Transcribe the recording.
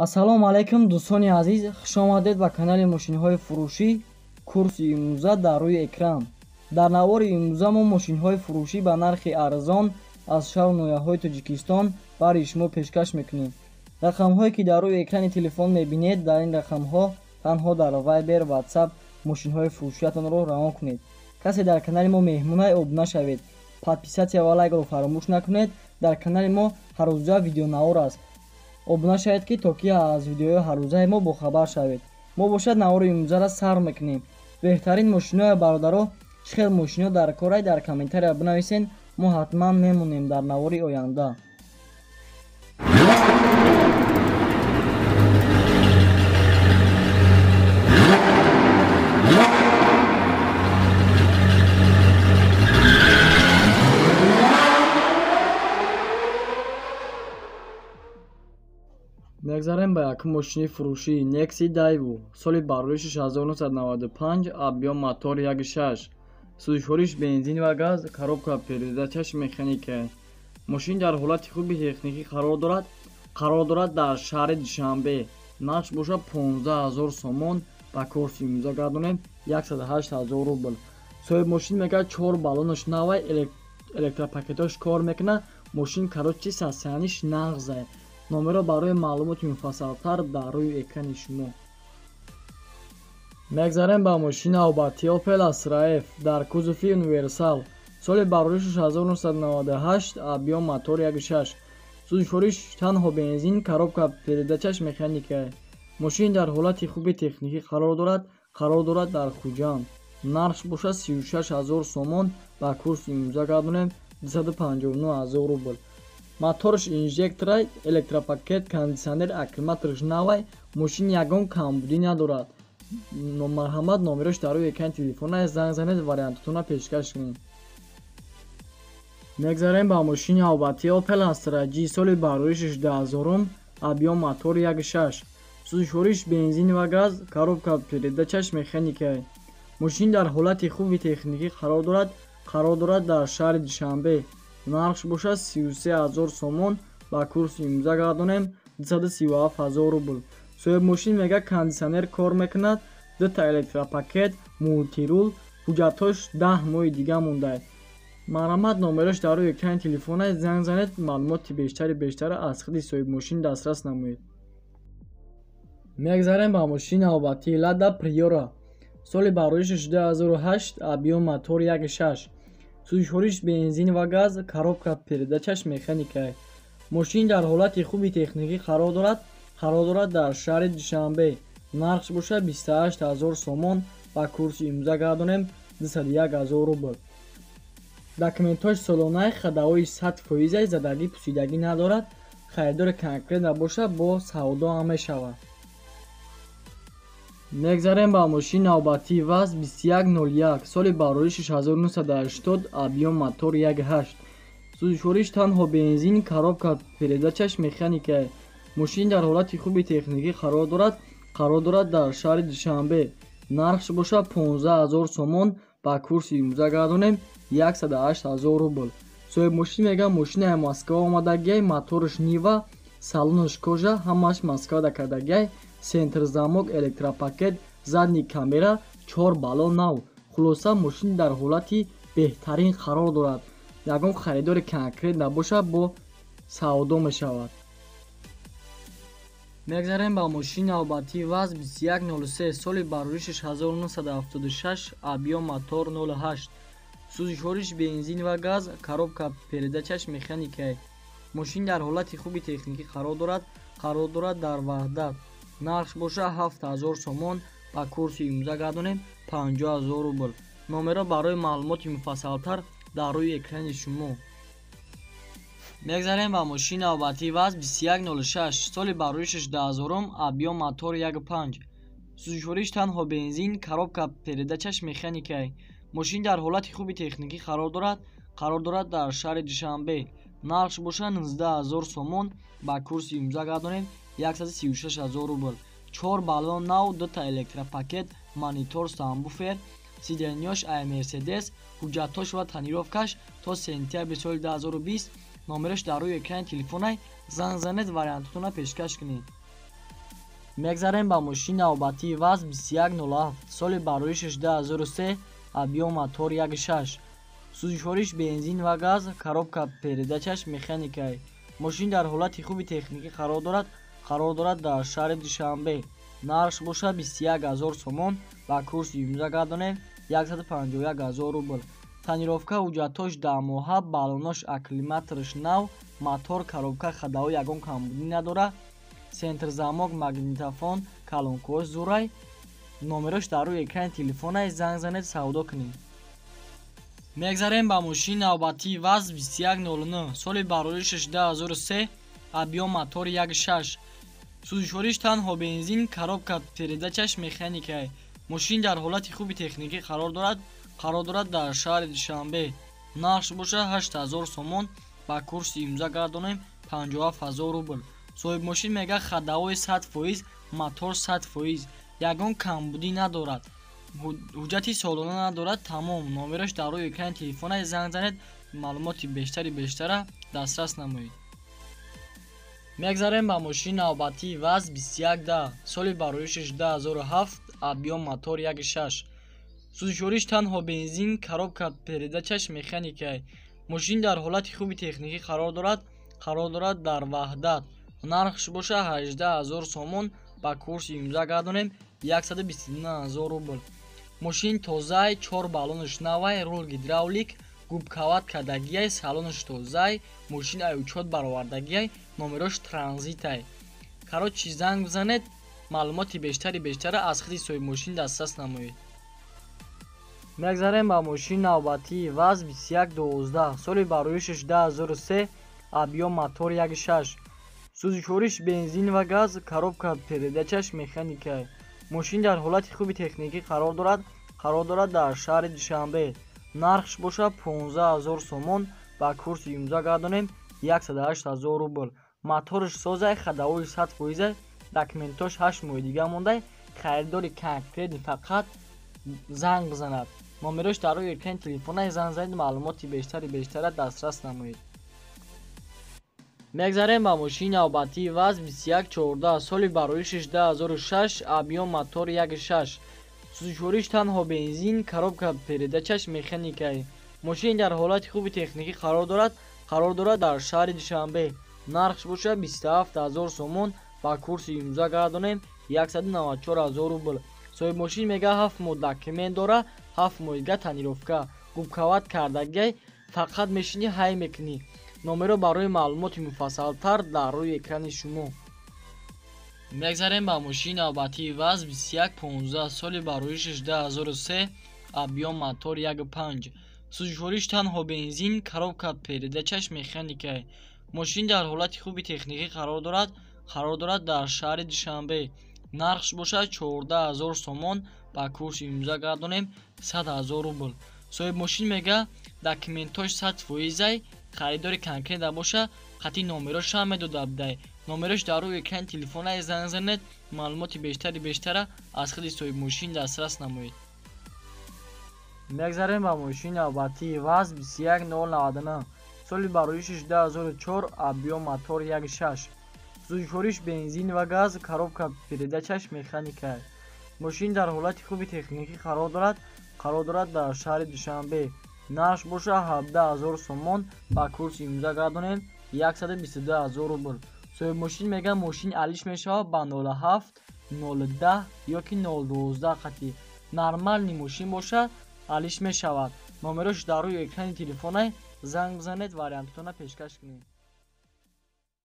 Ассалому алайкум дӯстони азиз, хуш омадед ба канали мошинҳои фурӯшӣ курси имрӯза дар рӯи экран. Дар навори имрӯза мо мошинҳои фурӯшӣ ба нархи арзон аз шаҳру ноҳияҳои Тоҷикистон барои шумо пешкаш мекунем. Рақамҳое ки дар рӯи экрани телефон мебинед, дар ин рақамҳо танҳо дар Viber, WhatsApp мошинҳои фурӯшиятонро равон кунед. Касе дар канали мо меҳмонай обуна шавед. Подписатсия ва лайкро фаромӯш накунед. Дар канали мо ҳаррӯза видеонавор аст. Обуна шавед ки то ки аз видеои ҳаррӯзаи мо бохабар шавед. Мо бошад навори имрӯзаро сар мекунем. Беҳтарин мошиноя бародаро, чӣ хел мошино дар корай дар комментария бинависен, мо ҳатман мемонем дар навори оянда. Мегзарем ба якум мошини фурӯшӣ Nexi Daewoo соли барориши 1995, объём мотор 1.6, сӯзишвориш бензин ва газ, коробка передачаш механика. Мошин дар ҳолати хуби техникӣ қарор дорад дар шаҳри Душанбе. Нархш бошад 15 000 сомон, ба курси имрӯза гардонем 108 000 рубл. Соҳиб мошин мегӯяд 4 баллонаш навай, электропакетош кор мекунад, мошин короче состояниш нағзай. Номеро барои маълумоти муфассалтар дар рӯи экрани шумо. Мегзарем ба мошини навбатӣ Opel Astra F дар кузови универсал соли барориши 1998, объём мотор 1.6, сӯзишвориш танҳо бензин, коробка передачаш механика. Мошин дар ҳолати хуби техникӣ қарор дорад дар Хуҷанд. Нархш бошад 36 000 сомон, ба курси имрӯза гардонем 259 000 рубл. Моторш инжекторай, электропакет, кондитсионер, аккумуляторш навай, мошин ягон камбудӣ надорад. Марҳамат, номерош дар рӯи экрани телефона, занг занед, вариантотонро пешкаш кунед. Мегзарем ба мошини навбатӣ Opel Astra G соли барориши 2000, объём мотор 1.6, сӯзишвориш бензин ва газ, коробка передачаш механика. Мошин дар ҳолати хуби техникӣ қарор дорад дар шаҳри Душанбе. Нархш бошад 33 000 сомон, ба курси имрӯза гардонем 237 000 рубл. Соҳиб мошин мегӯяд кондитсионер кор мекунад, дута электропакет, мултирул, ҳуҷҷатҳош 10 моҳи дига мондааст. Марҳамат, номерош дар рӯи экрани телефона, занг занед, маълумоти бештари аз худи соҳиб мошин дастрас намоед. Мегзарем ба мошини навбатӣ Lada Priora соли барориши 2008, объём мотор 1.6, сӯзишвориш бензин ва газ, коробка передачаш механика. Мошин дар ҳолати хуби техникӣ қарор дорад дар шаҳри Душанбе. Нархш бошад 28 000 сомон, ба курси имрӯза гардонем 201 000 рубл. Документҳош солонаи хадавои 100%, задагӣ пусидагӣ надорад. Харидори конкрет набошад, бо савдо ҳам мешавад. Мегзарем ба мошини навбатӣ ВАЗ 2101 соли барориши 1980, объём мотор 1.8, сӯзишвориш танҳо бензин, коробка передачаш механика. Мошин дар ҳолати хуби техникӣ қарор дорад дар шаҳри Душанбе. Нархш бошад 15 000 сомон, ба курси имрӯза гардонем 108 000 рубл. Соҳиб мошин мегӯяд мошинаи Москва омадагиай, моторш Нива, салонаш кожа, ҳамааш Москвада кардагиай, центр замок, электропакет, задний камера, 4 баллон нав. Хулоса мошин дар ҳолати беҳтарин қарор дорад. Ягон харидори конкрет набошад, бо савдо мешавад. Мегзарем ба мошини навбатӣ ВАЗ 2103 соли барориши 1976, объём мотор 0.8, сӯзишвориш бензин ва газ, коробка передачаш механика. Мошин дар ҳолати хуби техникӣ қарор дорад дар Ваҳдат. Нархш бошад 7000 сомон, ба курси имрӯза гардонем 50 000 рубл. Номеро барои маълумоти муфассалтар дар рӯи экрани шумо. Мегзарем ба мошини навбатӣ ВАЗ 2106 соли барориши 2000, объём мотор 1.5, сӯзишвориш танҳо бензин, коробка передачаш механика. Мошин дар ҳолати хуби техникӣ қарор дорад дар шаҳри Душанбе. Нархш бошад 19 000 сомон, ба курси имрӯза гардонем 136 000 рубл. 4 баллон нав, дута электропакет, монитор, самбуфер, сиденьёш ай Мерседес, ҳуҷҷатҳош ва тонировкаш то сентябри соли 2020. Номерош дар рӯи экрани телефонай, занг занед, вариантотонро пешкаш кунед. Мегзарем ба мошини навбатии ВАЗ 2107, соли бароишаш 2003, объём мотор 1.6, сӯзишвориш бензин ва газ, коробка передачаш механикай. Мошин дар ҳолати хуби техникӣ қарор дорад дар шаҳри Душанбе. Нархш бошад 21 000 сомон, ба курси имрӯза гардонем 151 000 рубл. Тонировка, ҳуҷҷатҳош 10 моҳа, баллонош, аккумулятораш нав, мотор, коробка, ходовой ягон камбудӣ надорад, центр замок, магнитофон, колонкаҳош зурай. Номерош дар рӯи экрани телефонай, занг занед, савдо кунед. Мегзарем ба мошини навбатии ВАЗ 2109, соли бароришаш 2003, объём мотор 1.6, сӯзишвориш танҳо бензин, коробка передачаш механикай. Мошин дар ҳолати хуби техникӣ қарор дорад дар шаҳри Душанбе. Нархш бошад 8000 сомон, ба курси имрӯза гардонем 57 000 рубл. Соҳибмошин мегӯяд, ходовой 100%, мотор 100%, ягон камбудӣ надорад, ҳуҷҷати солона надорад, тамом. Номерош дар рӯи экрани телефонай, занг занед, маълумоти бештари бештара дастрас намоед. Мегзарем ба мошини навбатии ВАЗ 2110, соли бароишаш 2007, объём мотор 1.6, сӯзишвориш танҳо бензин, коробка передачаш механикай. Мошин дар ҳолати хуби техникӣ қарор дорад дар Ваҳдат. Нархш бошад 18 000 сомон, ба курси имрӯза гардонем 129 000 рубл. Мошин тозай, чор баллонаш навай, рул гидравлик, губковать кардагиай, салонаш тозай, мошин ай учёт баровардагиай, номерош транзитай. Короче, занг бизанед, маълумоти бештари бештара аз худи соҳибмошин дастрас намоед. Мегзарем ба мошини навбатии ВАЗ 2112, соли бароишаш 2003, объём мотор 1.6, сӯзишвориш бензин ва газ, коробка передачаш механикай. Мошин дар ҳолати хуби техникӣ қарор дорад дар шаҳри Душанбе. Нархш бошад 15 000 сомон, ба курси имрӯза гардонем 108 000 рубл. Моторш созай, ходовой 100%, документош 8 моҳи дига мондай. Харидори конкретный фақат занг бизанад. Номерош дар рӯи экрани телефонай, занг занед, маълумоти бештари бештара дастрас намоед. Мегзарем ба мошини навбатии ВАЗ 2114, соли бароишаш 2006, объём мотор 1.6, сӯзишвориш танҳо бензин, коробка передачаш механикай. Мошин дар ҳолати хуби техникӣ қарор дорад дар шаҳри Душанбе. Нархш бошад 27 000 сомон, ба курси имрӯза гардонем 194 000 рубл. Соҳибмошин мегӯяд, 7 моҳ документ дора, 7 моҳ дига тонировка, губковать кардагиай, фақат мешинӣ, ҳай мекунӣ. Номеро барои маълумоти муфассалтар дар рӯи экрани шумо. Мегзарем ба мошини навбатии ВАЗ 2115, соли бароишаш 2003, объём мотор 1.5, сӯзишвориш танҳо бензин, коробка передачаш механикай. Мошин дар ҳолати хуби техникӣ қарор дорад дар шаҳри Душанбе. Нархш бошад 14 000 сомон, ба курси имрӯза гардонем 100 000 рубл. Соҳибмошин мегӯяд, документош 100%-ай, харидори конкретно боша, хати номерошам медода будай. Номерош дар рӯи экрани телефонай, занг занед, маълумоти бештари бештара аз худи соҳибмошин дастрас намоед. Мегзарем ба мошини навбатии ВАЗ 21099, соли бароишаш 2004, объём мотор 1.6, сӯзишвориш бензин ва газ, коробка передачаш механикай. Мошин дар ҳолати хуби техникӣ қарор дорад дар шаҳри Душанбе. Нархш бошад 17 000 сомон, ба курси имрӯза гардонем 122 000 рубл. Соҳибмошин мегӯяд, мошин алиш мешавад ба 07, 010 ёки 012 қатӣ. Нормальный мошин бошад, алиш мешавад. Номерош дар рӯи экрани телефонай, занг бизанед, вариантатонро пешкаш кунед.